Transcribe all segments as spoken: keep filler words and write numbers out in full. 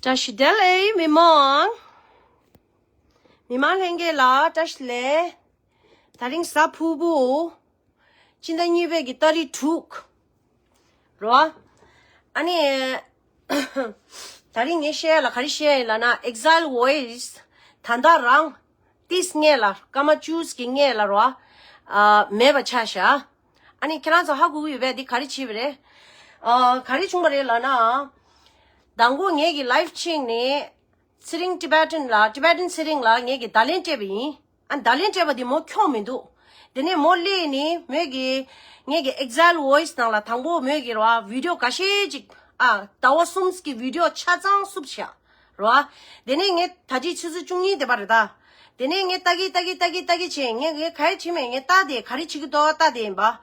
བཀྲ་ཤིས་བདེ་ལེགས་མི་མང་། མི་མང་ལྷན་རྒྱས་ལ་བཀྲ་ཤིས་བདེ་ལེགས། དེ་རིང་གཟའ་ཕུར་བུ། སྤྱི་ཟླ་གཉིས་པའི་གི་ཏ་རིག་དྲུག་རོ། ཨ་ནི། དེ་རིང་ངས་བཤད་ཡ་ལ་ག་རེ་བཤད་ཡ་ཡིན་ལབ་ན། Exile Voice ད་ལྟ་རང་ཏིས་སྔས་ལ་སྐར་མ་བཅུ་གི་སྔས་ལ་རོ། ཨ། མེད་པ་ཆགས་ཤག་ཨ་ནི་ཁྱེད་རང་ཚོ་ཧ་གོ་གི་ཡོད་པས། འདི་ག་རེ་བྱས་པ་རེད། ཨ། ག་རེ་བྱུང་བ་རེད་ལབ་ན། དང་པོ་ངེད་ཀྱི་live chat ནས་ཚེ་རིང་Tibetan ལ། Tibetan ཚེ་རིང་ལ་ངེད་ཀྱི་བརྡ་ལན་སྤྲད་པ་ཡིན། ཨ། བརྡ་ལན་སྤྲད་པ་འདི་མོ་འཁྱོངས་མི་འདུག་དེ་ནས་མོ་སླེབས་ནས་མོས་ཀྱི་ངེད་ཀྱི་Exile Voice ནང་ལ་དང་པོ་མོས་ཀྱི་རོ། video འགའ་ཤས་ཅིག་ཨ། ཟླ་བ་གསུམ་གྱི་video ཆ་ཚང་བསུབས་ཤག་རོ། དེ་ནས་ངས་ད་ཅི་ཆུ་ཚོད་བཅུ་གཉིས་དེ་པར་རེད་ད། དེ་ནས་ངས་ལྟ་གི་ལྟ་གི་ལྟ་གི་ལྟ་གི་བྱས། ངས་ངས་ག་རེ་བྱེད་མེད། ངས་ལྟ་དེ་ག་རེ་བྱེད་ཀྱི་འདུག་ལྟ་དེ་ཡིན་པ།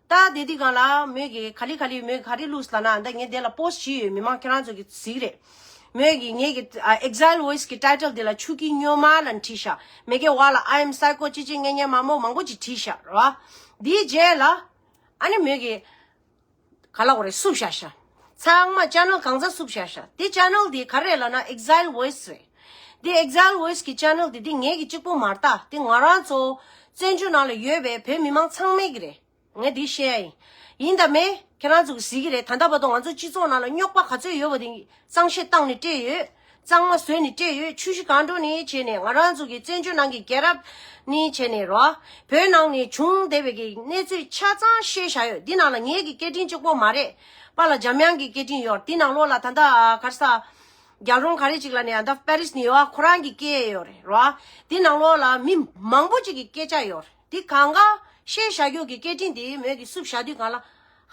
ལྟ་དེ་དུས་སྒང་ལ་མོས་ཀྱི་ག་ལེ་ག་ལེ་མོས་ག་རེ་བླུགས་ལབ་ན། ད་ངས་དེ་ལ་post བྱས་ཡོད། མི་མང་ཁྱེད་རང་ཚོ་གི་གཟིགས་རེད། མོས་ཀྱི་ངེད་ཀྱི་ཨ། Exile Voice གི་title དེ་ལ་ཆུ་སྐྱེས་སྨྱོན་མ་ལབ་བྲིས་ཤག་མེ་ཀའི་བར་ལ་I am psycho ཅི་ཅི་ངེ་ངེ་མ་མོ་མང་པོ་ཅིག་བྲིས་ཤག་རོ། དེའི་རྗེས་ལ་ཨ་ནི་མོས་ཀྱི་ག་ལབ་དགོས་རེད། བསུབས་བཞག་ཤག་ཚང་མ་channel གང་ཚང་བསུབས་བཞག་ཤག་དེ་channel དེ་ག་རེ་རེད་ལབ་ན་Exile Voice རེད། དེ་Exile Voice གི་channel དེ་དེ་ངེད་ཀྱི་གཅིག་པོ་མ་རེད་ད། དེ་ང་རང་ཚོ་བཙན་བྱོལ་ནང་ལ་ཡོད་པའི་བོད་མི་མང་ཚང་མས་ཀྱི་རེད། ངས་འདི་བཤད་ཡ་ཡིན། ཡིན་དང་མིན་ཁྱེད་རང་ཚོ་གིས་གཟིགས་ཀྱི་རེད། ད་ལྟ་བར་དུ་ང་ཚོ་སྤྱི་ཚོགས་ནང་ལ་རྙོག་པ་ག་ཚོད་ཡོད་པ་དེ་གཙང་བཤེར་བཏང་ནས་སྤྲད་ཡོད། གཙང་མ་བཟོས་ནས་སྤྲད་ཡོད། ཆུ་བཞི་སྒང་དྲུག་ནས་བྱས་ནས་ང་རང་ཚོ་གི་བཙན་བྱོལ་ནང་གི་རྒྱལ་རབས་ནས་བྱས་ནས་རོ། བོད་ནང་ནས་བྱུང་བསྡད་པའི་གི་གནས་ཚུལ་ཆ་ཚང་བཤད་བཞག་ཡོད། འདི་ནང་ལ་ངེད་ཀྱི་སྐད་འཕྲིན་གཅིག་པོ་མ་རེད། པཱ་ལགས་འཇམ་དབྱངས་ཀྱི་སྐད་འཕྲིན་ཡོད། འདི་ནང་ལོགས་ལ་ད་ལྟ་ག་རེ་ཟ། རྒྱལ་རོང་ག་རེ་ཅིག་ལ་ནས་ཨ་ད་པེ་རིས་ནས་ཡོད། ཁོ་རང་གི་སྐད་ཡོད་རེད་རོ། འདི་ནང་ལོགས་ལ་མི་མང་པོ་ཅིག་གི་སྐད་ཆ་ཡོད་རེད། འདི་གང་ག་བཤད་བཞག་རྒྱུ་གི་སྐད་འཕྲིན་འདི་མོས་ཀྱི་བསུབས་བཞག་དུས་སྒང་ལ་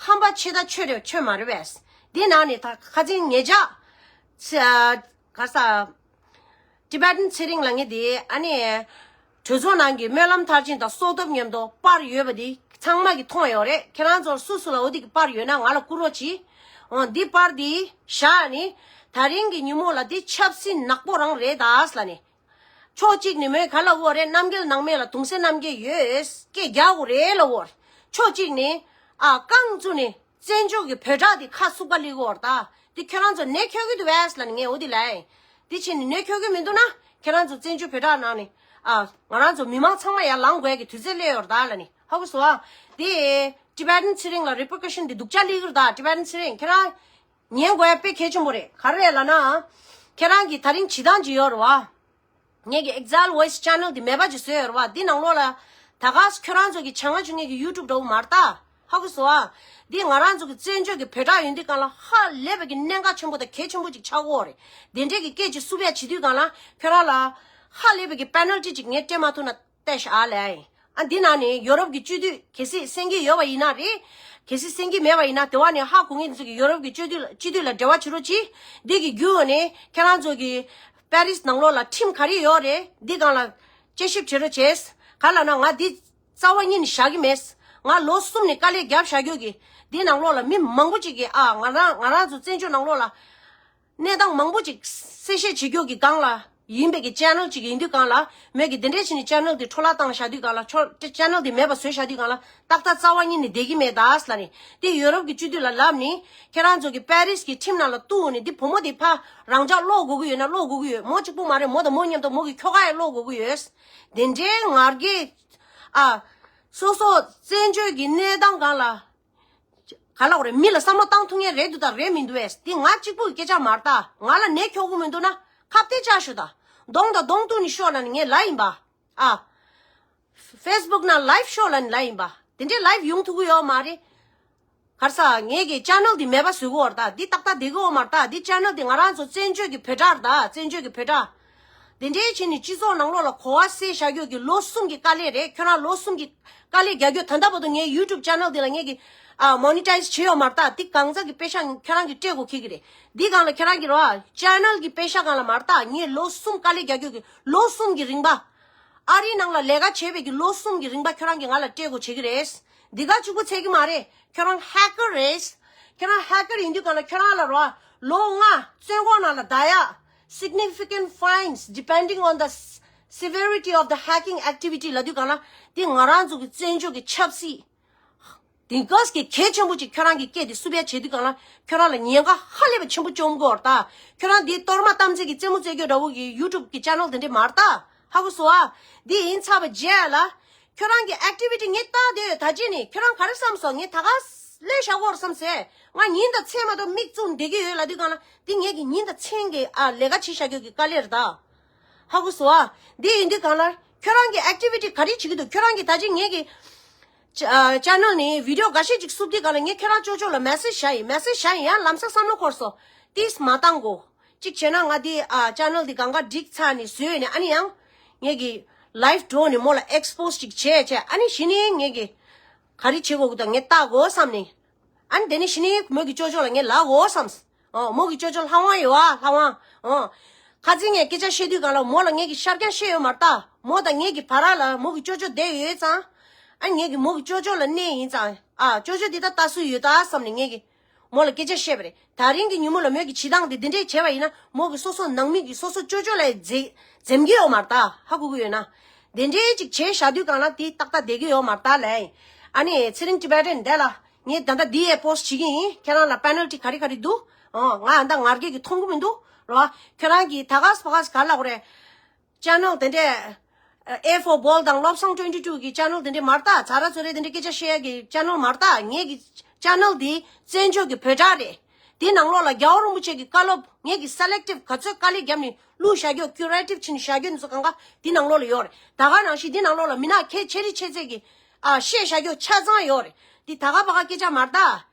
ཧམ་པ་ཆེ་ད་ཆོད་རེད། ཆོད་མ་རེད་པས། འདི་ནང་ནས་ད་ཁ་སང་ཉེ་ཆར་ཚེ་ཨ་ག་རེ་ཟ། Tibetan ཚེ་རིང་ལབ་མཁན་དེ་ཨ་ནི་གྲོས་ཚོགས་ནང་གི་སྨོན་ལམ་མཐར་ཕྱིན་དང་སྲོག་ཐོབ་མཉམ་དུ་པར་ཡོད་པ་དེ་ཚང་མ་གིས་མཐོང་ཡོད་རེད། ཁྱེད་རང་ཚོར་སུ་སུ་ལ་འོ་དེ་གི་པར་ཡོད་ན་ང་ལ་བསྐུར་རོགས་གྱིས། འོ་འདི་པར་འདི་བཞག་ནི་ད་རིང་གི་ཉིན་མོ་ལ་འདི་ཆབ་སྲིད་ནག་པོ་རང་རེད་ད་ལབ་ནི། ཕྱོགས་གཅིག་ནས་མོས་ག་ལབ་ཡོད་རེད། རྣམ་རྒྱལ་ནང་མི་ལ་གདུང་སེམས་རྣམ་རྒྱལ་ཡོད། སྐད་རྒྱག་དགོས་རེད་ལབ་ཡོད་རེད། ཕྱོགས་གཅིག་ནས་ཨ་རྐང་བཙུགས་ནས་བཙན་བྱོལ་གྱི་བོད་ཁྲག་དེ་ཁ་ཚུགས་པ་སླེབས་ཡོད་རེད་ད། དེ་ཁྱོད་རང་ཚོ་ནད་འཁྱོག་གི་འདུག་པས་ལབ་ནི་ངས་འོ་དེ་ལབ་ཡིན། དེ་བྱས་ནས་ནད་འཁྱོག་གི་མི་འདུག་ན་ཁྱེད་རང་ཚོ་བཙན་བྱོལ་བོད་ཁྲག་ནང་ནས་ཨ་ང་རང་ཚོ་མི་མང་ཚང་མ་ཡར་ལངས་དགོས་ཀྱི་དུས་ཚོད་སླེབས་ཡོད་རེད་ད་ལབ་ནི། ཧ་གོ་སོང་ཨ། དེ་Tibetan ཚེ་རིང་ལ་repercussion དེ་སྡུག་ཅག་སླེབས་ཀྱི་རེད་ད། Tibetan ཚེ་རིང་ཁྱེད་རང་ཉན་དགོས་ཡ་དཔེ་གལ་ཆེན་པོ་རེད། ག་རེ་རེད་ལབ་ན། ཁྱེད་རང་གིས་ད་རིང་བྱེད་སྟངས་ཅིག་ཡོད་རེད་བ། ངེད་ཀྱི་Exile Voice channel དེ་མེད་པ་ཅིག་བཟོས་ཡོད་རེད་བ། འདི་ནང་ལོགས་ལ་ད་ག་ཁྱོད་རང་ཚོ་གི་བྱ་ང་བྱུང་ངེད་ཀྱི་YouTube འདྲ་བོ་མ་རེད་ད། ཧ་གོ་སོང་ཨ། འདི་ང་རང་ཚོ་གི་བཙན་བྱོལ་གྱི་བོད་ཁྲག་ཡིན་དུས་སྒང་ལ་ཧ་ལས་པའི་གི་གནད་འགག་ཆེན་པོ་དང་གལ་ཆེན་པོ་ཅིག་ཆགས་ཀྱི་ཡོད་རེད། དེ་འདྲས་ཀྱི་སྐད་ཅིག་བསུབ་ཡ་བྱེད་དུས་སྒང་ལ་ཁྱོད་རང་ལ་ཧ་ལས་པའི་གི་penalty ཅིག་ངས་སྤྲད་མ་ཐུབ་ན། ལྟས་ཤ་ཨ་ལས། ཨ་འདི་ནང་ནས་ཡོ་རོབ་ཀྱི་སྤྱི་འཐུས་གལ་སྲིད་གསན་གྱི་ཡོད་པ་ཡིན་ན་རེད། གལ་སྲིད་གསན་གྱི་མེད་པ་ཡིན་ན་དེ་བ་ནས་ཧ་གོ་མཁན་ཚོ་གི་ཡོ་རོབ་ཀྱི་སྤྱི་འཐུས་ལ་སྤྱི་འཐུས་ལ་འབྲེལ་བ་བྱེད་རོགས་གྱིས། འདི་གི་བརྒྱུད་ནས་ཁྱེད་རང་ཚོ་གི་པེ་རིས་ནང་ལོགས་ལ་ཁྲིམས་ག་རེ་ཡོད་རེད། འདི་སྒང་ལ་དཔྱད་ཞིབ་བྱེད་རོགས་བྱས། ག་ལ་ན་ང་འདི་རྩ་བ་ཉིད་ནས་བཞག་གི་མེད། ང་ལོ་གསུམ་ནས་དཀའ་ལས་བརྒྱབ་བཞག་རྒྱུ་གི་འདི་ནང་ལོགས་ལ་མི་མང་པོ་ཅིག་གིས་ཨ་ང་རང་ང་རང་ཚོ་བཙན་བྱོལ་ནང་ལོགས་ལ། གནས་སྟངས་མང་པོ་ཅིག་གསལ་བཤད་བྱེད་རྒྱུ་གི་སྒང་ལ་ཡིན་པའི་གི་channel ཅིག་ཡིན་དུས་སྒང་ལ་མོས་ཀྱི་འདི་འདྲས་བྱས་ནས་channel འདི་འཕྲོ་བརླག་བཏང་བཞག་དུས་སྒང་ལ་ཆོ་channel འདི་མེད་པ་བཟོས་བཞག་དུས་སྒང་ལ་ཏག་ཏག་རྩ་བ་ཉིད་ནས་བསྡད་ཀྱི་མེད་ད་ཟེར་ལབ་ནས། དེ་ཡོ་རོབ་ཀྱི་སྤྱི་འཐུས་ལ་ལབ་ནས་ཁྱེད་རང་ཚོ་གི་པེ་རིས་ཀྱི་ཁྲིམས་ནང་ལ་གཏུགས་ནས་འདི་བུ་མོ་འདི་ཕ་རང་ཅག་ཀློག་དགོས་ཀྱི་ཡོད་ན་ཀློག་དགོས་ཀྱི་ཡོད། མོ་གཅིག་པུ་མ་རེད། མོ་དང་མོ་མཉམ་དུ་མོ་གི་ཁྱོ་ག་ཡང་ཀློག་དགོས་ཀྱི་ཡོད། དེ་འདྲའི་ང་རྒྱལ་ཨ་སོ་སོ་བཙན་བྱོལ་གྱི་གནས་སྟངས་སྒང་ལ། ག་ལ་འོ་རེད། མི་ལ་བསམ་བློ་བཏང་ཐུབ་མཁན་རེད་འདུག་དང་རེད་མི་འདུག་ཨེ། འདི་ང་གཅིག་པུ་གི་སྐད་ཆ་མ་རེད་ད། ང་ལ་ནད་འཁྱོག་གི་མི་འདུག་ན་ཁ་གཏད་བཅག་ཤོག་ད། གདོང་དང་གདོང་གཏུག་ནས་ཤོག་ལབ་ནས་ངས་ལབ་ཡིན་པ། ཨ། Facebook ནང་live ཤོག་ལབ་ནས་ལབ་ཡིན་པ། དེ་འདྲའི་live ཡོང་ཐུབ་ཀྱི་ཡོད་མ་རེད། ག་རེ་ཟ་ངེད་ཀྱི་channel འདི་མེད་པ་བཟོ་གི་ཡོད་རེད་ད། འདི་ཏག་ཏག་བསྡད་ཀྱི་ཡོད་མ་རེད་ད། འདི་channel འདི་ང་རང་ཚོ་བཙན་བྱོལ་གྱི་བོད་ཁྲག་རེད་ད། བཙན་བྱོལ་གྱི་བོད་ཁྲག་དེ་འདྲའི་བྱས་ནས་སྤྱི་ཚོགས་ནང་ལོགས་ལ་གོ་བ་སེལ་བཞག་རྒྱུ་གི་ལོ་གསུམ་གྱི་དཀའ་ལས་རེད། ཁྱོད་རང་ལོ་གསུམ་གྱི་དཀའ་ལས་རྒྱག་རྒྱུ་ད་ལྟ་བར་དུ་ངའི་YouTube channel འདི་ལ་ངེད་ཀྱི་ཨ་monetize བྱས་ཡོད་མ་རེད་ད། འདི་གང་ཟག་གི་པེ་ཤག་ཁྱོད་རང་གི་སྤྲད་དགོས་ཁེལ་གི་རེད། འདི་སྒང་ལ་ཁྱོད་རང་གི་རོ་ཨ་channel གི་པེ་ཤག་སྒང་ལ་མ་རེད་ད། ངས་ལོ་གསུམ་དཀའ་ལས་རྒྱག་རྒྱུ་གི་ལོ་གསུམ་གྱི་རིང་པ། ཨ་རིའི་ནང་ལ་ལས་ཀ་བྱས་པའི་གི་ལོ་གསུམ་གྱི་རིང་པ་ཁྱོད་རང་གིས་ང་ལ་སྤྲད་དགོས་བྱེད་ཀྱི་རེད། འདི་ག་གཅིག་པུ་ཚད་ཀྱི་མ་རེད། ཁྱོད་རང་hacker རེད། ཁྱོད་རང་hacker ཡིན་དུས་ག་ལ་ཁྱོད་རང་ལ་རོ་ལོ་ལྔ་བཙོན་ཁང་ནང་ལ་བསྡད་ཡ། Significant fines depending on the s- severity of the hacking activity ལབ་དུས་ག་ལ་འདི་ང་རང་ཚོ་གི་བཙན་བྱོལ་གྱི་ཆབ་སྲིད། དེང་སྐབས་ཀྱི་གལ་ཆེན་པོ་ཅིག་ཁྱོད་རང་གི་སྐད་དེ་བསུབ་ཡ་བྱེད་དུས་གང་ལ་ཁྱོད་རང་ལ་ཉེན་ཁ་ཧ་ལས་པ་ཆེན་པོ་བཅོམ་གི་ཡོད་རེད་ད། ཁྱོད་རང་འདི་གཏོར་མ་གཏམ་ཚེ་གི་རྩེད་མོ་རྩེ་རྒྱུ་འདྲ་བོ་གི་ཡུ་ཊུབ་གི་ཆེ་ནལ་དེ་འདྲས་མ་རེད་ད། ཧ་གོ་སོང་ཨ། འདི་ཡིན་ཚར་བ་རྗེས་ལ། ཁྱོད་རང་གི་ཨེག་ཊི་བི་ཊི་ངས་བལྟས་བསྡད་ཡོད། ད་ཅི་ནི་ཁྱོད་རང་ག་རེ་བསམ་སོང་། ངས་ད་ག་ལས་བཞག་གོ་བསམ་སོང་། ང་ཉིན་དང་མཚན་མ་གཏོགས་མིག་བཙུམ་བསྡད་ཀྱི་ཡོད་ལབ་དུས་གང་ལ་འདི་ངས་ཀྱི་ཉིན་དང་མཚན་གྱི་ཨ་ལས་ཀ་བྱེད་བཞག་རྒྱུ་གི་དཀའ་ལས་རེད་ད། ཧ་གོ་སོང་ཨ། འདི་ཡིན་དུས་གང་ལ་ཁྱོད་རང་གི་ཨེག་ཊི་བི་ཊི་ག་རེ་བྱེད་ཀྱི་འདུག་ཁྱོད་རང་གི་ད་ཅི་ངས་ཀྱི་ཅེ་ཨ་ཅེ་ནལ་ནས་བི་ཌི་ཡོ་འགའ་ཤས་ཅིག་བསུབ་དུས་གང་ལ་ངས་ཁྱོད་རང་ཅོ་ཅོ་ལ་མེ་སེ་ཇི་བཞག་ཡིན། མེ་སེ་ཇི་བཞག་ཡིན། ཡང་ལམ་སང་བསམ་བློ་འཁོར་སོང་། ཏིས་མ་བཏང་གོ། གཅིག་བྱས་ན་ང་འདི་ཨ་ཅེ་ནལ་འདི་གང་ག་སྒྲིག་ཚར་ནས་བཟོས་ཡོད་ནས། ཨ་ནི་ཡང་ངས་ཀྱི་ལའིབ་འགྲོ་ནས་མོ་ལ་ཨེག་སི་པོ་སི་ཅིག་བྱས་བྱས། ཨ་ནི་གཞི་ནས་ངས་ཀྱི་ག་རེ་བྱེད་དགོས་ཀྱི་འདུག་ངས་བལྟ་དགོས་བསམ་ནས། ཨ་ནི་དེ་ནས་གཞི་ནས་མོ་གི་ཅོ་ཅོ་ལ་ངས་ལབ་དགོས་བསམ། ཨོ་མོ་གི་ཅོ་ཅོ་ལྷ་དབང་ཡོད་ཨ། ལྷ་དབང་། ཨོ། ཁ་ཚིག་ངས་སྐད་ཆ་བཤད་དུས་གང་ལ་མོ་ལ་ངས་ཀྱི་ཤར་རྐྱང་བཤད་ཡོད་མ་རེད་ད། མོ་དང་ངས་ཀྱི་བར་ལ་མོ་གི་ཅོ་ཅོ་བསྡད་ཡོད་ཙང་། ཨ་ངས་ཀྱི་མོ་གི་ཅོ་ཅོ་ལ་གནས་ཡིན་ཙང་། ཨ་ཅོ་ཅོ་འདི་ད་ལྟ་སུ་ཡོད་ད་བསམ་ནས་ངས་ཀྱི་མོ་ལ་སྐད་ཆ་བཤད་པ་རེད། ད་རིང་གི་ཉིན་མོ་ལ་མོས་ཀྱི་བྱེད་སྟངས་འདི་འདི་འདྲས་བྱས་པ་ཡིན་ན་མོ་གི་སོ་སོ་ནང་མི་གི་སོ་སོ་ཅོ་ཅོ་ལ་འཛེ་འཛེམ་གྱི་ཡོད་མ་རེད་ད། ཧ་གོ་གི་ཡོད་ན། འདི་འདྲས་ཅིག་བྱས་བཞག་དུས་གང་ལ་དེ་ཏག་ཏག་བསྡད་ཀྱི་ཡོད་མ་རེད་ད་ལབ་ཡིན། ཨ་ནི་ཚེ་རིང་ཊི་བེ་ཊན་འདི་ལ། ངས་ད་ལྟ་འདི་ཡའི་པོ་སི་ཊི་བྱེད་ཀྱི་ཡིན། ཁྱེད་རང་ལ་པེ་ནལ་ཊི་ག་རེ་ག་རེ་འདུག་ཨོ་ང་ཨ་ད་ངར་སྐད་ཀྱི་མཐོང་གི་མི་འདུག་རོ། ཁྱེད་རང་གིས་ད་ག་ས་ཕ་ག་ས་ག་ལ་གོ་རེད། ཅེ་ནལ་དེ་འདྲས། ཨེ་ཕོར་བོལ་དང་བློ་བཟང་ཊུ་ཝེན་ཊི་ཊུ་གི་ཅེ་ནལ་དེ་འདྲས་མ་རེད་ད། ཛ་ར་ཛོ་རེ་དེ་འདྲས་སྐད་ཆ་བཤད་ཡ་གི་ཅེ་ནལ་མ་རེད་ད། ངེད་ཀྱི་ཅེ་ནལ་དེ་བཙན་བྱོལ་གྱི་བོད་ཌག་རེད། དེ་ནང་ལོགས་ལ་རྒྱལ་བ་རིན་པོ་ཆེ་གི་བཀའ་སློབ་ངེད་ཀྱི་སེ་ལེག་ཊིབ་ག་ཚོད་དཀའ་ལས་བརྒྱབ་ནས་བླུགས་བཞག་རྒྱུ་ཀུ་རེ་ཊིབ་བྱས་ནས་བཞག་རྒྱུ་འདི་ཚོ་གང་ག་དེ་ནང་ལོགས་ལ་ཡོད་རེད། ད་ག་ནང་བཞིན་དེ་ནང་ལོགས་ལ་མི་ནག་ཁྱད་ཆེ་རིགས་ཆེ་ཚད་ཀྱི་ཨ་བཤད་བཞག་རྒྱུ་ཆ་ཚང་ཡོད་རེད། འདི་ད་ག་ཕ་ག་སྐད་ཆ་མ་རེད་ད།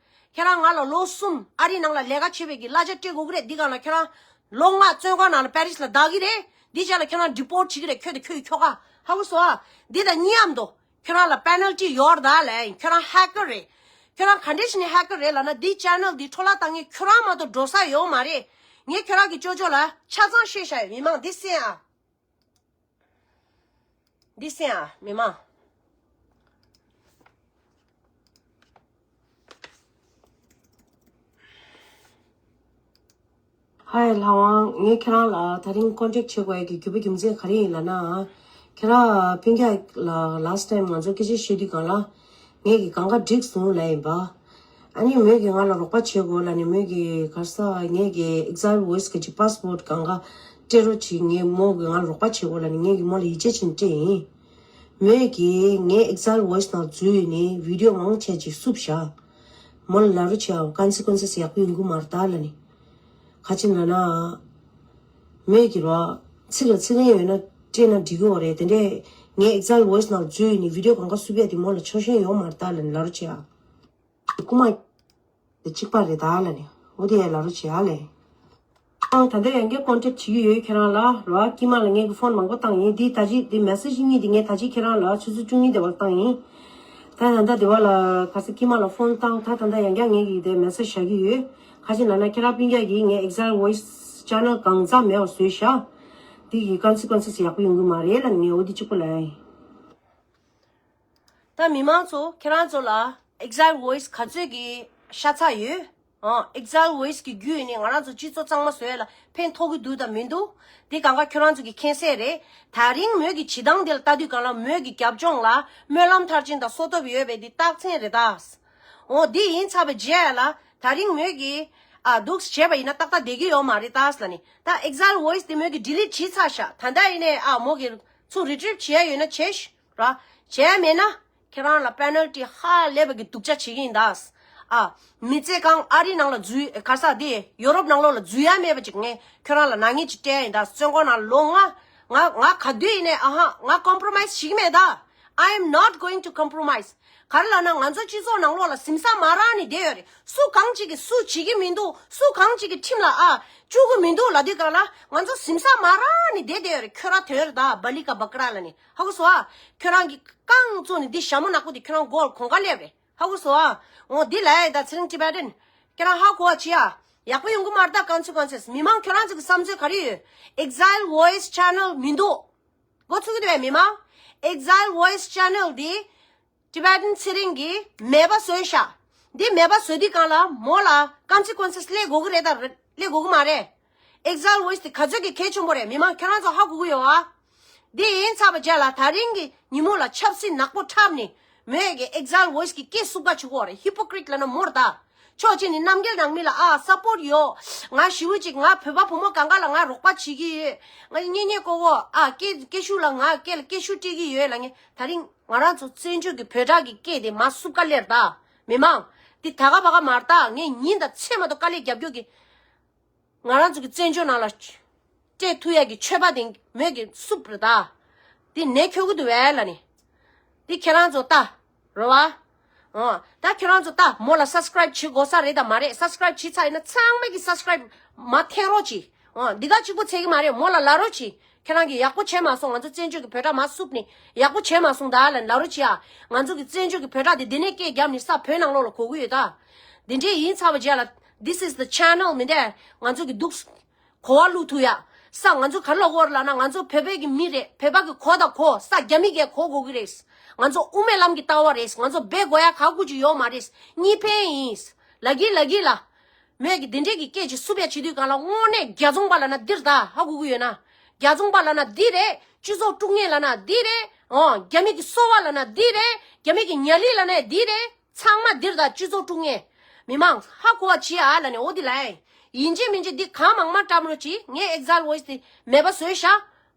ཁྱེད་རང་ང་ལ་ལོ་གསུམ་ཨ་རི་ནང་ལ་ལས་ཀ་བྱེད་པའི་གི་གླ་ཆ་སྤྲད་དགོས་ཀྱི་རེད། འདི་གང་ལ་ཁྱེད་རང་ལོ་ལྔ་བཙོན་ཁང་ནང་ལ་པེ་རི་སི་ལ་བསྡད་ཀྱི་རེད། འདི་ཆ་ལ་ཁྱེད་རང་ཌི་པོར་ཊི་བྱེད་ཀྱི་རེད། ཁྱོད་དང་ཁྱོད་ཀྱི་ཁྱོ་ག་ཧ་གོ་སོང་ཨ། འདི་དང་གཉིས་ཡམ་དོ། ཁྱོད་རང་ལ་པེ་ནལ་ཊི་ཡོད་རེད་ད་ལབ་ཡིན། ཁྱོད་རང་ཧེ་ཀར་རེད། ཁྱོད་རང་ག་འདྲས་བྱས་ནས་ཧེ་ཀར་རེད་ལབ་ན་འདི་ཅེ་ནལ་འདི་འཕྲོ་བརླག་བཏང་མཁན་ཁྱོད་རང་མ་གཏོགས་འགྲོ་ས་ཡོད་མ་རེད། ངས་ཁྱོད་རང་གི་ཅོ་ཅོ་ལ་ཆ་ཚང་བཤད་བཞག་ཡོད། མི་མང་འདི་གསན་ཨ། འདི་གསན་ཨ་མི་མང་། ཧའི་ལྷ་དབང་། ངས་ཁྱེད་རང་ལ་དེ་རིང་ཀོན་ཊེག་བྱེད་དགོས་ཡ་གི་རྒྱུ་པ་རྒྱུ་མཚན་ག་རེ་ཡིན་ལབ་ན། ཁྱེད་རང་སྤུན་ཀྱག་ལ་ལཱསི་ཊི་ཊེམ་ང་ཚོ་སྐད་ཆ་བཤད་དུས་སྒང་ལ། ངས་ཀྱི་གང་ག་འགྲིག་སོང་ལབ་ཡིན་པ། ཨ་ནི་མོས་ཀྱིས་ང་ལ་རོགས་པ་བྱེད་དགོས་ལབ་ནས། མོས་ཀྱིས་ག་རེ་ཟ་ངས་ཀྱི་ཨེག་ཛའིལ་ཝོ་ཡིས་གི་ཅིག་པཱ་སི་པོར་ཊི་གང་ག་སྤྲད་རོགས་བྱེད། ངས་མོ་གིས་ང་ལ་རོགས་པ་བྱེད་དགོས་ལབ་ནས་ངས་ཀྱི་མོ་ལ་ཡིད་ཆེས་བྱས་ནས་སྤྲད་ཡིན། མོས་ཀྱིས་ངའི་ཨེག་ཛའིལ་ཝོ་ཡིས་ནང་འཛུལ་ཡོད་ནས་བི་ཌི་ཡོ་མང་ཆེ་ཅིག་བསུབས་བཞག་མོ་ལ་ལབ་རོགས་བྱེད་ཨ། ཀོན་སི་ཀོན་སི་ཡག་པོ་ཡོང་གི་མ་རེད་ད་ལབ་ནས། ག་ཅི་ལབ་ན། མོས་ཀྱིས་རོ། ཚིག་ལ་ཚིག་ངན་ཡོད་ན་སྤྲད་ན་འགྲིག་གི་ཡོད་རེད། དེ་འདྲས་ངའི་ཨེག་ཛའིལ་ཝོ་ཡིས་ནང་འཛུལ་ཡོད་ནས་བི་ཌི་ཡོ་གང་ག་བསུབ་ཡ་དེ་མོ་ལ་ཆོག་ཤེས་ཡོད་མ་རེད་ད་ལབ་ནས་ལབ་རོགས་བྱེད་ཨ། རྐུ་མ་དེ་གཅིག་པ་རེད་ད་ལབ་ནས་འོ་དེ་ཡ་ལབ་རོགས་བྱེད་ཨ་ལས། ཨང་། ད་ལྟ་ཡང་བསྐྱར་ཀོན་ཊེག་བྱེད་ཀྱི་ཡོད་ཁྱེད་རང་ལ་རོ། ཀྱི་མ་ལ་ངས་ཀྱི་ཕོན་མང་པོ་བཏང་ཡིན། འདི་ད་ཅི་འདི་མེ་སེ་ཇི་གཉིས་འདི་ངས་ད་ཅི་ཁྱེད་རང་ལ་ཆུ་ཚོད་བཅུ་གཉིས་དེ་བར་བཏང་ཡིན། ད་ད་ལྟ་དེ་བ་ལ་ག་ས་ཀྱི་མ་ལ་ཕོན་བཏང་། ད་ད་ལྟ་ཡང་བསྐྱར་ངས་ཀྱི་དེ་མེ་སེ་ཇི་བཞག་གི་ཡོད། ག་ཅི་ལབ་ན་ཁྱེད་རང་སྤུན་ཀྱག་གིས་ངའི་ཨེག་ཛའིལ་ཝོ་ཡིས་ཅེ་ནལ་གང་ཟག་མེད་པ་བཟོས་བཞག་འདི་གི་ཀོན་སི་ཀོན་སི་ཡག་པོ་ཡོང་གི་མ་རེད་ལབ་ནས་ངས་འོ་འདི་གཅིག་པོ་ལབ་ཡིན། ད་མི་མང་ཚོ་ཁྱེད་རང་ཚོ་ལ་ཨེག་ཛའིལ་ཝོ་ཡིས་ག་ཚོད་ཀྱི་ཤ་ཚ་ཡོད། ཨང་། ཨེག་ཛའིལ་ཝོ་ཡིས་ཀྱི་བརྒྱུད་ནས་ང་རང་ཚོ་སྤྱི་ཚོགས་གཙང་མ་བཟོ་ཡ་ལ་ཕན་ཐོགས་ཀྱི་འདུག་དང་མི་འདུག་འདི་གང་ག་ཁྱོད་རང་ཚོ་གི་མཁྱེན་གསལ་རེད། ད་རིང་མོས་ཀྱི་བྱེད་སྟངས་འདི་ལ་ལྟ་དུས་གང་ལ་མོས་ཀྱི་རྒྱབ་ལྗོངས་ལ་སྨོན་ལམ་མཐར་ཕྱིན་དང་སྲོག་ཐོབ་ཡོད་པའི་འདི་རྟགས་མཚན་རེད་ད། འོ་འདི་ཡིན་ཚར་བའི་རྗེས་ལ་ད་རིང་མོས་ཀྱི་ཨ་འདུག་བྱས་པ་ཡིན་ན་ཏག་ཏག་བསྡད་ཀྱི་ཡོད་མ་རེད་ད་ལབ་ནས། ད་ཨེག་ཛའིལ་ཝོ་ཡིས་འདི་མོས་ཀྱི་ཌི་ལིཊ་བྱས་ཚར་ཤག་ད་ལྟ་ཡིན་ནའི་ཨ་མོ་གི་ཚུར་རི་ཊི་རིབ་བྱས་ཡོད་ན་བྱས་ཤག་ར། བྱས་མེད་ན་ཁྱེད་རང་ལ་པེ་ནལ་ཊི་ཧ་ལས་པ་གི་སྡུག་ཅག་བྱེད་ཀྱི་ཡིན་ད། ཨ། མི་ཚེ་གང་ཨ་རི་ནང་ལ་འཛུལ་ག་ས་དེ་ཡོ་རོབ་ནང་ལོགས་ལ་འཛུལ་ཡ་མེད་པ་ཅིག་ངས་ཁྱོད་རང་ལ་ནག་ཉེས་ཅིག་སྤྲད་ཡ་ཡིན་ད། བཙོན་ཁང་ནང་ལོ་ལྔ། ང་ང་ག་དུས་ཡིན་ནའི་ཨ་ཧ་ང་ཀོམ་པོ་རོ་མའིས་བྱེད་ཀྱི་མེད་ད། I am not going to compromise. ག་རེ་ལབ་ན་ང་ཚོ་སྤྱི་ཚོགས་ནང་ལོགས་ལ་གཟིམ་ས་མ་རག་ནས་བསྡད་ཡོད་རེད། སུ་གང་ཅིག་གིས་སུ་བྱེད་ཀྱི་མི་འདུག་སུ་གང་ཅིག་གིས་ཁྲིམས་ལ་ཨ་བཅུག་གི་མི་འདུག་ལབ་དུས་གང་ལ་ང་ཚོ་གཟིམ་ས་མ་རག་ནས་བསྡད་བསྡད་ཡོད་རེད། ཁྱོད་རང་དོན་རེད་ད་བ་ལི་ཀ་བ་ཀ་ར་ལབ་ནས། ཧ་གོ་སོང་ཨ། ཁྱོད་རང་གི་རྐང་བཙུགས་ནས་འདི་ཞྭ་མོ་ནག་པོ་དེ་ཁྱོད་རང་མགོ་ལ་གོང་ཁ་སླེབས་རེད། ཧ་གོ་སོང་ཨ། འོ་འདི་ལ་ཡ་ད་ཚེ་རིང་ཊི་བེ་ཊན། ཁྱོད་རང་ཧ་གོ་བ་བྱེད་ཨ། ཡག་པོ་ཡོང་གི་མ་རེད་ད། ཀོན་སི་ཀོན་སི་མི་མང་ཁྱོད་རང་ཚོ་གི་བསམ་ཚུལ་ག་རེ་ཡོད། ཨེག་ཛའིལ་ཝོ་ཡིས་ཅེ་ནལ་མི་འདུག་འགོ་ཚུགས་ཀྱི་འདུག་བས་མི་མང་། ཨེག་ཛའིལ་ཝོ་ཡིས་ཅེ་ནལ་འདི་ཊི་བེ་ཊན་ཚེ་རིང་གིས་མེད་པ་བཟོས་ཤག་འདི་མེད་པ་བཟོ་དུས་གང་ལ་མོ་ལ་ཀོན་སི་ཀོན་སི་སླེབས་དགོས་ཀྱི་རེད་ད། སླེབས་དགོས་ཀྱི་མ་རེད། ཨེག་ཛའིལ་ཝོ་ཡིས་དེ་ག་ཚོད་ཀྱི་གལ་ཆེན་པོ་རེད། མི་མང་ཁྱོད་རང་ཚོ་ཧ་གོ་གི་ཡོད་ཨ། འདི་ཡིན་ཚར་བ་རྗེས་ལ་ད་རིང་གི་ཉིན་མོ་ལ་ཆབ་སྲིད་ནག་པོ་འཁྲབ་ནས་ མོས་ཀྱི་Exile Voice་གི་སྐད་སུབ་ཀ་བྱེད་ཀྱི་ཡོད་རེད། Hypocrite་ལབ་ན་མོ་རེད་ད། ཕྱོགས་གཅིག་ནས་རྣམ་རྒྱལ་ནང་མི་ལ་ཨ་support་ཡོད། ང་ཞེ་པོ་ཅིག་ང་བོད་པ་བུ་མོ་གང་ག་ལ་ང་རོགས་པ་བྱེད་ཀྱི་ཡོད། ང་གཉེན་ཉེ་ཀོ་ཀོ་ཨ་སྐད་སྐད་ཤུགས་ལ་ང་སྐད་ལ་སྐད་ཤུགས་སྤྲད་ཀྱི་ཡོད་ལབ་མཁན། ད་རིང་ང་རང་ཚོ་བཙན་བྱོལ་གྱི་བོད་སྒྲ་གི་སྐད་དེ་མར་སུབ་ཀ་སླེབས་རེད་ད། མི་མང་། འདི་ད་ག་བ་ག་མ་རེད་ད། ངས་ཉིན་དང་མཚན་མ་གཏོགས་དཀའ་ལས་རྒྱབ་སྐྱོར་གྱི། ང་རང་ཚོ་གི་བཙན་བྱོལ་ནང་ལ་སྤྲད་ཐུབ་ཡ་གི་ཆོས་པ་དེ་མོས་ཀྱི་སུབ་རེད་ད། འདི་ནད་འཁྱོག་གི་འདུག་བས་ལབ་ནས། འདི་ཁྱེད་རང་ཚོ་ལྟ། རེད་བ། ཨོ། ད་ཁྱེད་རང་ཚོ་ལྟ། མོ་ལ་subscribe་བྱེད་དགོས་ས་རེད་དམ་མ་རེད། subscribe་བྱེད་ཚར་ཡིན་ན་ཚང་མས་ཀྱི་subscribe་མར་འཐེན་རོགས་གྱིས། ཨོ། འདི་ག་གཅིག་པུ་ཚད་ཀྱི་མ་རེད། མོ་ལ་ལབ་རོགས་གྱིས། ཁྱེད་རང་གིས་ཡག་པོ་བྱས་མ་སོང་། ང་ཚོ་བཙན་བྱོལ་གྱི་བོད་སྒྲ་མར་སུབ་ནས་ཡག་པོ་བྱས་མ་སོང་ད་ལབ་ལབ་རོགས་གྱིས་ཨ། ང་ཚོ་གི་བཙན་བྱོལ་གྱི་བོད་སྒྲ་དེ་འདི་ནས་སྐད་བརྒྱབ་ནས་ས་བོད་ནང་ལོགས་ལ་གོ་གི་ཡོད་ད། འདི་འདྲས་ཡིན་ཚར་བ་རྗེས་ལ། This is the channel མི་འདྲ། ང་ཚོ་གི་འདུག་གོ་བ་བླུག་ཐུབ་ཡ། ས་ང་ཚོ་ག་རེ་ལབ་དགོས་རེད་ལབ་ན། ང་ཚོ་བོད་པའི་གི་མི་རེད། བོད་པ་གི་གོ་དང་གོ། ས་རྒྱ་མི་གིས་གོ་དགོས་གི་རེད། ང་ཚོ་དབུ་མའི་ལམ་གྱི་ལྟ་བ་རེད། ང་ཚོ་སྦས་དགོས་ཡ་ག་གུ་ཅིག་ཡོད་མ་རེད། གཉིས་ཕན་ཡིན། ལ་གི་ལ་གི་ལ། མོས་ཀྱི་འདི་འདྲས་ཀྱི་སྐད་ཅིག་སུབ་ཡ་བྱེད་དུས་གང་ལ་དངོས་གནས་རྒྱ་རྫོང་པ་ལབ་ན་འདིར་ད་ཧ་གོ་གི་ཡོད་ན། རྒྱ་རྫོང་པ་ལབ་ན་འདི་རེད། སྤྱི་ཚོགས་དཀྲུག་མཁན་ལབ་ན་འདི་རེད། ཨོ། རྒྱ་མི་གི་སོ་པ་ལབ་ན་འདི་རེད། རྒྱ་མི་གི་ཉ་ལི་ལབ་ན་འདི་རེད། ཚང་མ་འདིར་ད་སྤྱི་ཚོགས་དཀྲུག་མཁན། མི་མང་ཧ་གོ་བ་བྱེད་ཨ་ལབ་ནས་འོ་འདི་ལབ་ཡིན། ཡིན་གཅིག་མིན་གཅིག་འདི་གང་མང་མང་བཀྲམ་རོགས་གྱིས། ངས་Exile Voice་དེ་མེད་པ་བཟོས་ཤག་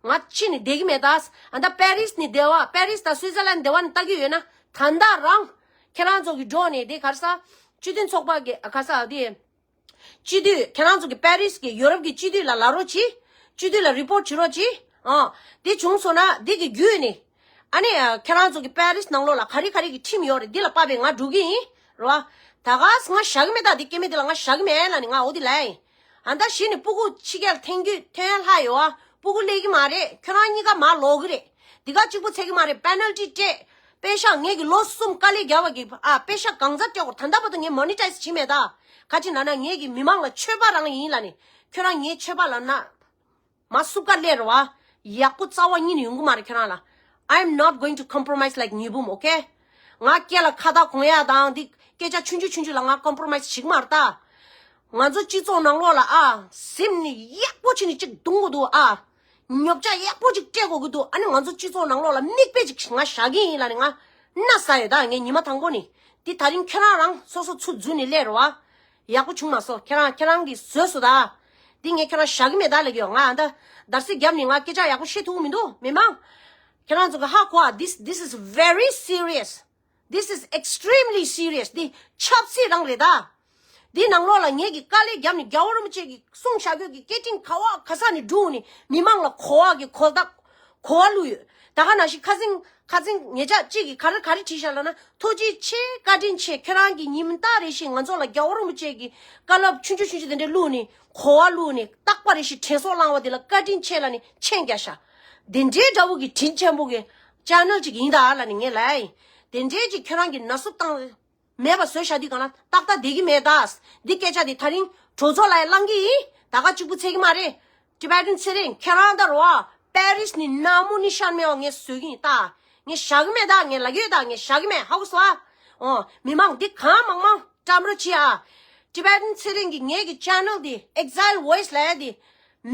ང་ཕྱི་ནས་བསྡད་ཀྱི་མེད་ད། ཨ་ད་པེ་རིས་ནས་བསྡད་པ། པེ་རིས་དང་སུའི་ཙར་ལན་བསྡད་པ་ནས་ལྟ་གི་ཡོད་ན་ད་ལྟ་རང་ཁྱེད་རང་ཚོ་གི་འགྲོ་ནས་དེ་ག་རེ་ཟ། སྤྱི་མཐུན་ཚོགས་པ་གི་ག་རེ་ཟ་དེ། སྤྱི་འཐུས་ཁྱེད་རང་ཚོ་གི་པེ་རིས་ཀྱི་ཡོ་རོབ་ཀྱི་སྤྱི་འཐུས་ལ་ལབ་རོགས་གྱིས། སྤྱི་འཐུས་ལ་རི་པོར་བྱེད་རོགས་གྱིས། ཨ། འདི་བྱུང་སོང་ན་འདི་གི་བརྒྱུད་ནས། ཨ་ནི་ཁྱེད་རང་ཚོ་གི་པེ་རིས་ནང་ལོགས་ལ་ག་རེ་ག་རེ་གི་ཁྲིམས་ཡོད་རེད། འདི་ལ་དཔག་པའི་ང་འགྲོ་གི་ཡིན། རེད་བ། ད་ག་ང་བཞག་གི་མེད་ད། འདི་སྐྱེ་དམན་འདི་ལ་ང་བཞག་གི་མེད་ལབ་ནས་ང་འོ་འདི་ལབ་ཡིན། ཨ་ད་གཞི་ནས་སྤུ་གུ་ཕྱི་རྒྱལ་འཐེན་རྒྱུ་འཐེན་ལྷག་ཡོད་བ། སྤུ་གུ་སླེབས་ཀྱི་མ་རེད། ཁྱོད་རང་གཉིས་ཀ་མར་ལོག་གི་རེད། འདི་ག་གཅིག་པུ་ཚད་ཀྱི་མ་རེད། པེ་ནལ་ཊི་སྤྲད། པེ་ཤག་ངེད་ཀྱི་ལོ་གསུམ་དཀའ་ལས་རྒྱག་པ་གི་ཨ་པེ་ཤག་གང་ཚ་སྤྲད་དགོས། ད་ལྟ་བར་དུ་ངས་མོ་ནི་ཊའིཛ་བྱེད་མེད་ད། ག་ཅི་ན་ན་ངེད་ཀྱི་མི་མང་ལ་ཆོས་པ་རང་ཡིན་ལབ་ནས། ཁྱོད་རང་ངའི་ཆོས་པ་ལབ་ན། མ་སུབ་ཀ་ལེ་རེད་བ། ཡག་པོ་རྩ་བ་ཉིད་ནས་ཡོང་གི་མ་རེད་ཁྱོད་རང་ལ། I am not going to compromise like ཉི་འབུམ། ཨོ་ཁེ། ང་སྐད་ལ་ཁ་བཏགས་གོན་ཡ་དང་འདི་སྐད་ཆ་ཆུང་ཆུང་ཆུང་ཆུང་ལ་ང་ཀོམ་པོ་རོ་མའིས་བྱེད་ཀྱི་མ་རེད་ད། ང་ཚོ་སྤྱི་ཚོགས་ནང་ལོགས་ལ་ཨ། སེམས་ནི་ཡག་པོ་བྱས་ནས་ཅིག་རྡུང་དགོས་འདུག་ཨ། ཉོབ་ཆ་ཡག་པོ་ཅིག་སྤྲད་དགོས་ཀྱི་འདུག་ཨ་ནི་ང་ཚོ་སྤྱི་ཚོགས་ནང་ལོགས་ལ་མིག་དཔེ་ཅིག་ང་བཞག་གི་ཡིན་ལབ་ནས་ང་མནའ་ཟ་ཡོད་ད། ངས་ཉི་མ་དང་པོ་ནས། འདི་ད་རིང་ཁྱེད་རང་རང་སོ་སོ་ཚུར་འཛུལ་ནས་སླེབས་རེད་བ། ཡག་པོ་བྱུང་མ་སོང་། ཁྱེད་རང་ཁྱེད་རང་གིས་བཟོས་སོང་ད། འདི་ངས་ཁྱེད་རང་བཞག་གི་མེད་ད་ལབ་ཀྱི་ཡོད། ང་ཨ་ད་འདར་སིག་བརྒྱབ་ནས་ང་སྐད་ཆ་ཡག་པོ་བཤད་ཐུབ་ཀྱི་མི་འདུག་མི་མང་། ཁྱེད་རང་ཚོ་གི་ཧ་གོ་ཨ། This, this is very serious. This is extremely serious. འདི་ཆབ་སྲིད་རང་རེད་ད། འདི་ནང་ལོགས་ལ་ངེད་ཀྱི་དཀའ་ལས་བརྒྱབ་ནས་རྒྱལ་བ་རིན་པོ་ཆེ་གི་གསུང་བྱ་རྒྱུ་གི་སྐད་འཕྲིན་ག་བ་ག་ས་ནས་བསྒྲུགས་ནས་མི་མང་ལ་གོ་བ་གི་གོ་བརྡ་གོ་བ་བླུགས་ཡོད། ད་ག་ནང་བཞིན་ཁ་སང་ཁ་སང་ཉེ་ཆར་གཅིག་གིས་ག་རེ་ག་རེ་བྲིས་ཤག་ལབ་ན། ཐུགས་རྗེ་ཆེ། བཀའ་དྲིན་ཆེ། ཁྱེད་རང་གིས་ཉིན་ལྟར་རེ་བཞིན་ང་ཚོ་ལ་རྒྱལ་བ་རིན་པོ་ཆེ་གི་བཀའ་སློབ་ཆུང་ཆུང་ཆུང་ཆུང་དེ་འདྲ་བླུགས་ནས་གོ་བ་བླུགས་ནས་རྟག་པ་རེ་བཞིན་དྲན་གསོ་བསླང་བ་དེ་ལ་བཀའ་དྲིན་ཆེ་ལབ་ནས་མཆན་རྒྱག་ཤག་དེ་འདྲའི་འདྲ་བོ་གི་དྲིན་ཆེན་པོ་གི་ཅེ་ནལ་ཅིག་ཡིན་ད་ལབ་ནས་ངས་ལབ་ཡིན། དེ་འདྲའི་ཅིག་ཁྱོད་རང་གིས་ན་ཟུག་བཏང་། མེད་པ་བཟོས་བཞག་དུས་གང་ལ་ཏག་ཏག་བསྡད་ཀྱི་མེད་ད། འདི་སྐད་ཆ་འདི་ད་རིང་གྲོས་ཚོགས་ལ་ཡང་བླང་གི་ཡིན། ད་ག་གཅིག་པུ་ཚད་ཀྱི་མ་རེད། ཊི་བེ་ཊན་ཚེ་རིང་ཁྱེད་རང་ད་རོ་ཨ། པེ་རིས་ནས་ནམ་མོ་ནི་ཤར་མེད་པ་ངས་བཟོས་ཀྱི་ཡིན་ད། ངས་བཞག་གི་མེད་ད། ངས་ལབ་ཀྱི་ཡོད་ད། ངས་བཞག་གི་མེད། ཧ་གོ་སོང་ཨ། ཨོ། མི་མང་འདི་གང་མང་མང་བཀྲམ་རོགས་བྱེད་ཨ། ཊི་བེ་ཊན་ཚེ་རིང་གིས་ངེད་ཀྱི་ཅེ་ནལ་འདི་Exile Voice་ལབ་ཡ་འདི།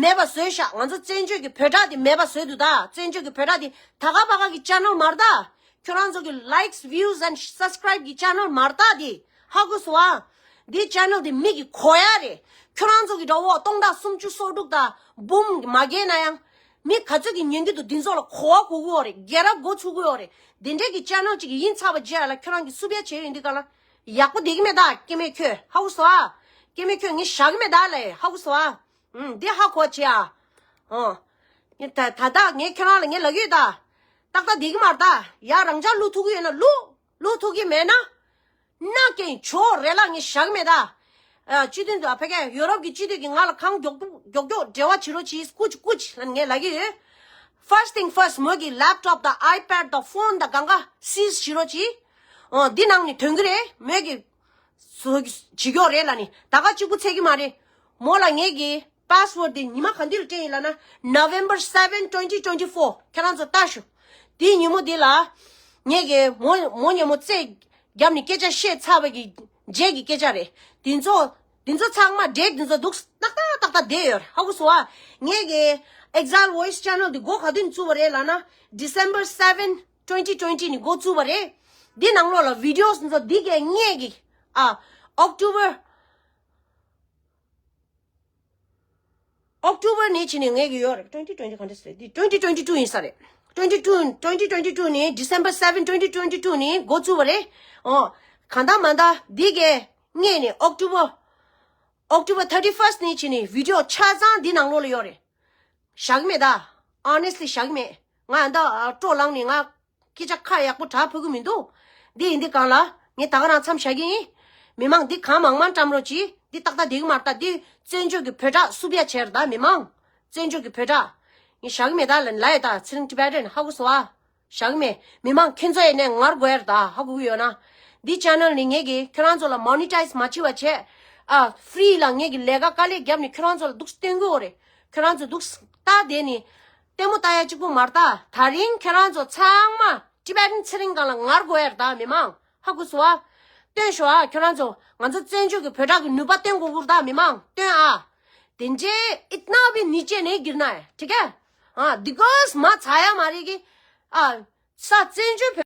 མེད་པ་བཟོས་བཞག་ང་ཚོ་བཙན་བྱོལ་གྱི་བོད་སྒྲ་དེ་མེད་པ་བཟོས་འདུག་ད། བཙན་བྱོལ་གྱི་བོད་སྒྲ་དེ་ད་ག་པ་ག་གི་ཅེ་ནལ་མ་རེད་ད། ཁྱོད་རང་ཚོ་གི་likes, views and subscribe་གི་ཅེ་ནལ་མ་རེད་ད་དེ། ཧ་གོ་སོང་ཨ། འདི་ཅེ་ནལ་དེ་མི་གི་གོ་ཡ་རེད། ཁྱོད་རང་ཚོ་གི་འདྲ་བོ་སྟོང་ཕྲག་སུམ་ཅུ་སོ་དྲུག་དང་འབུམ་མ་རྒལ་ན་ཡང་། མི་ག་ཚོད་ཀྱི་ཉན་གི་འདུག་འདི་ཚོ་ལ་གོ་བ་གོ་གི་ཡོད་རེད། རྒྱལ་རབས་འགོ་ཚུགས་གི་ཡོད་རེད། འདི་འདྲས་ཀྱི་ཅེ་ནལ་ཅིག་ཡིན་ཚར་བ་རྗེས་ལ་ཁྱོད་རང་གི་སུབ་ཡ་བྱས་ཡོད་འདི་ག་ལ། ཡག་པོ་བསྡད་ཀྱི་མེད་ད་སྐྱེ་དམན་ཁྱོད། ཧ་གོ་སོང་ཨ། སྐྱེ་དམན་ཁྱོད་ངས་བཞག་གི་མེད་ད་ལབ། ཧ་གོ་སོང་ཨ། ཨུམ། འདི་ཧ་གོ་བྱེད་ཨ། ཨོ། ངས་ད་ད་ལྟ་ངས་ཁྱེད་རང་ལ་ངས་ལབ་ཀྱི་ཡོད་ད། ཏག་ཏག་བསྡད་ཀྱི་མ་རེད་ད། ཡ་རང་ཅག་བླུག་ཐུབ་ཀྱི་ཡོད་ན་བླུག་བླུག་ཐུབ་ཀྱི་མེད་ན། ན་ཀྱེན་ཇོ་རེད་ལ་ངས་བཞག་གི་མེད་ད། ཨ། སྤྱི་མཐུན་དུ་ཕ་གིའི་ཡོ་རོབ་ཀྱི་སྤྱི་འཐུས་ཀྱིས་ང་ལ་གང་མགྱོགས་མགྱོགས་མགྱོགས་འབྲེལ་བ་བྱེད་རོགས་གྱིས། སྐུ་མཁྱེན་སྐུ་མཁྱེན་ལབ་ངས་ལབ་ཀྱི་ཡོད། First thing first་མོས་ཀྱི་ལེབ་ཊོབ་དང་ཨའི་པེཌ་དང་ཕོན་དང་གང་ག་སིས་བྱེད་རོགས་གྱིས། ཨོ། འདི་ནང་ནས་ཐོན་གྱི་རེད། མོས་ཀྱི་བཟོ་བྱེད་ཀྱི་ཡོད་རེད་ལབ་ནི་ད་ག་གཅིག་པུ་ཚད་ཀྱི་མ་རེད། མོ་ལ་ངས་ཀྱི་པ་སི་ཝར་ཌི་དེ་ཉི་མ་ག་དུས་ལ་སྤྲད་ཡིན་ལབ་ན། November seven, twenty twenty-four། ཁྱེད་རང་ཚོ་ལྟ་ཤོག་དེའི་ཉིན་མོ་དེ་ལ་ངས་ཀྱི་མོ་མོ་ཉིན་མོ་རྩེད་བརྒྱབ་ནས་སྐད་ཆ་བཤད་ཚར་བ་གི་རྗེས་ཀྱི་སྐད་ཆ་རེད། དེ་ཚོ་དེ་ཚོ་ཚང་མ་འདྲེ་དེ་ཚོ་འདུག་ཏག་ཏག་ཏག་ཏག་བསྡད་ཡོད་རེད། ཧ་གོ་སོང་ཨ། ངས་ཀྱི་Exile Voice Channel་དེ་འགོ་ག་དུས་ནས་བཙུགས་པ་རེད་ལབ་ན། December seven, twenty twenty་ནས་འགོ་བཙུགས་པ་རེད། འདི་ནང་ལོགས་ལ་བི་ཌི་ཡོ་ཚོ་འདི་གའི་ངས་ཀྱི་ཨ་ཨོག་ཊོ་བར། ཨོག་ཊོ་བར་ནས་ཕྱིན་ནས་ངས་ཀྱི་ཡོད་རེད། twenty twenty ག་འདྲ་ཟེར་འདི་twenty twenty two ཡིན་ས་རེད། twenty two twenty twenty two ནས་December seven twenty twenty two ནས་འགོ་བཙུགས་པ་རེད། ཨོ། གང་ལྟར་མ་ལྟར་འདི་གའི་ངས་ནས་ཨོག་ཊོ་བར་ཨོག་ཊོ་བར་thirty first ནས་ཕྱིན་ནས་བི་ཌི་ཡོ་ཆ་ཚང་འདི་ནང་ལོགས་ལ་ཡོད་རེད། བཞག་གི་མེད་ད། honestly བཞག་གི་མེད། ང་ད་སྤྲོ་ལངས་ནས་ང་སྐད་ཆ་ཁ་ཡག་པོ་དྲག་ཕོད་གི་མི་འདུག་འདི་ཡིན་འདི་གང་ལ་ངས་ད་ག་རང་མཚམས་བཞག་གི་ཡིན། མི་མང་འདི་གང་མང་མང་བཀྲམ་རོགས་གྱིས། འདི་ཏག་ཏག་བསྡད་གི་མ་རེད་ད། འདི་བཙན་བྱོལ་གྱི་བོད་ཕྲུག་སུབ་ཡ་བྱས་རེད་ད་མི་མང་། བཙན་བྱོལ་གྱི་བོད་ཕྲུག་ངས་བཞག་གི་མེད་ད་ལ་ལ་ཡ་ད་ཚེ་རིང་Tibetan ཧ་གོ་སོང་ཨ། བཞག་གི་མེད། མི་མང་ཁྱེད་ཚོ་ཡིན་ནས་ངར་དགོས་ཡ་རེད་ད། ཧ་གོ་གི་ཡོད་ན། འདི་ཆེ་ནལ་ནི་ངས་ཀྱི་ཁྱེད་རང་ཚོ་ལ་མོ་ནི་ཊའིཛ་མ་བྱེད་པ་བྱས། ཨ་ཧྥི་རི་ལ་ངས་ཀྱི་ལས་ཀ་དཀའ་ལས་བརྒྱབ་ནས་ཁྱེད་རང་ཚོ་ལ་འདུག་སྟོན་གི་ཡོད་རེད། ཁྱེད་རང་ཚོ་འདུག་ལྟ་བསྡད་ནས་ལྟད་མོ་ལྟ་ཡ་གཅིག་པུ་མ་རེད་ད། ད་རིང་ཁྱེད་རང་ཚོ་ཚང་མ་Tibetan ཚེ་རིང་སྒང་ལ་ངར་དགོས་ཡ་རེད་ད་མི་མང་། ཧ་གོ་སོང་ཨ། སྟོན་ཤོག་ཨ། ཁྱོད་རང་ཚོ་ང་ཚོ་བཙན་བྱོལ་གྱི་བོད་ཕྲུག་གི་ནུས་པ་སྟོན་དགོས་ཀྱི་རེད་ད་མི་མང་། སྟོན་ཨ། དེ་འདྲའི་इतना भी नीचे नहीं गिरना है, ठीक है? ཨ། འདི་གོས་མ་ཚ་ཡ་མ་རེད་གི། ཨ། ས་བཙན་བྱོལ་བོད།